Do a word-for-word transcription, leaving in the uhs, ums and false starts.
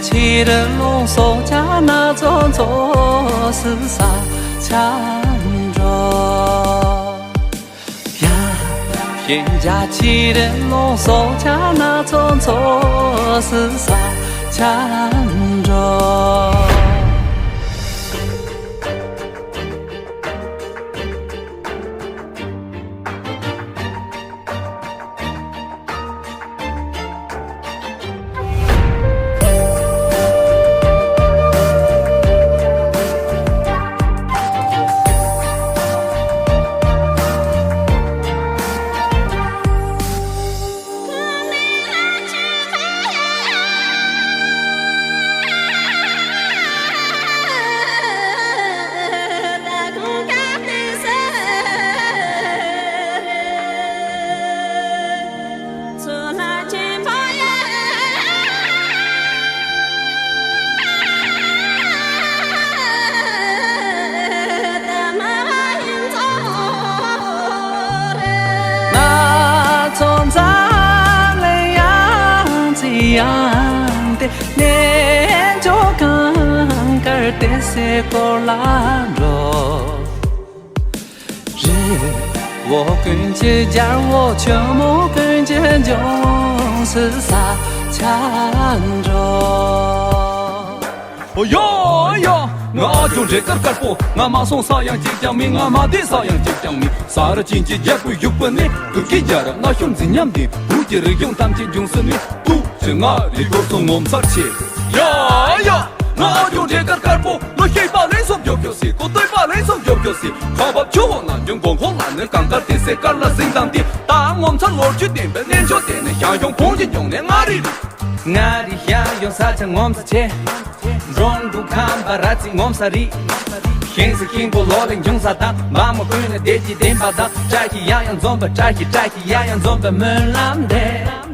ཕྱིར་ལོངས་སོ་ཆ་ན་ཚོ་ཚོ་སི་ས་ཆ་འགྲོ། ཡ། ཞེན་བྱ་ཕྱིར་ལོངས་སོ་ཆ་ན་ཚོ་ཚོ་སི་ས་ཆ་འགྲོ། ང་ཚོ་འཛམ་གླིང་ཡང་ཅི་ཡང་དེ་གནས་མཆོག་གངས་དཀར་ཏི་སེ་སྐོར་ལ་འགྲོ། རི་བོ་ཀུན་གྱི་རྒྱལ་པོ་ཆུ་མོ་ཀུན་གྱི་ལྗོངས་སུ་ས་ཆ་འགྲོ། ཨོ་ཡོ་ཡོ། ང་ཨ་ཇོ་འབྲས་དཀར་དཀར་པོ། ང་མ་སོང་ས་ཡང་གཅིག་ཀྱང་མིན། ང་མ་བསྡད་ས་ཡང་གཅིག་ཀྱང་མིན། ས་ར་ཅན་གྱི་རྒྱལ་པོའི་བཞུགས་པ་ནི། བོད་ཀྱི་རྒྱལ་རབས་རྣ་ཤོར་འཛིན་ཉམས་ལྡན། བོད་ཀྱི་རིག་གཞུང་ཐམས་ཅད་འབྱུང་སྲིད་ནི། ཏུ་ཅི་ང་རི་གོར་སོང་ངོ་མཚར་ཆེ། ཡ་ཡ། ང་ཨ་ཇོ་འབྲས་དཀར་དཀར་པོ། ལོ་ཤེས་པ་ལེན་སོ་མགྱོགས་མགྱོགས་སི། གོ་ཏོས་པ་ལེན་སོ་མགྱོགས་མགྱོགས་སི། ཁ་བབ་ཆུ་བོ་ནང་འབྱུང་གོང་ཁོང་ལ་ནི། གངས་དཀར་ཏི་སེ་དཀར་ལ་གཟིགས་དང་དེ། ད་ངོ་མཚར་ལོ་རྒྱུས་ལྡན་པའི་གནས་མཆོག་དེ་ནི། ཞང་ཞུང་ཕུང་གི་ལྗོངས་ནས་མངའ་རིས་རི། མངའ་རིས་ཞང་ཞུང་ས་ཆ་ངོ་མཚར་ཆེ། འབྲོང་འབྲུག་ཁམས་པ་ར་རྩི་ངོ་མཚར་རི། ཞིང་ས་ཤིང་ཕོ་ལོ་ལེགས་འབྱུང་ས་དང་། འབངས་མི་ཀུན་ནི་བདེ་སྐྱིད་ལྡན་པ་དང་། བཀྲ་ཤིས་ཡང་ཡང་འཛོམས་པ། བཀྲ་ཤིས་བཀྲ་ཤིས་ཡང་ཡང་འཛོམས་པའི་སྨོན་ལམ་འདེབས།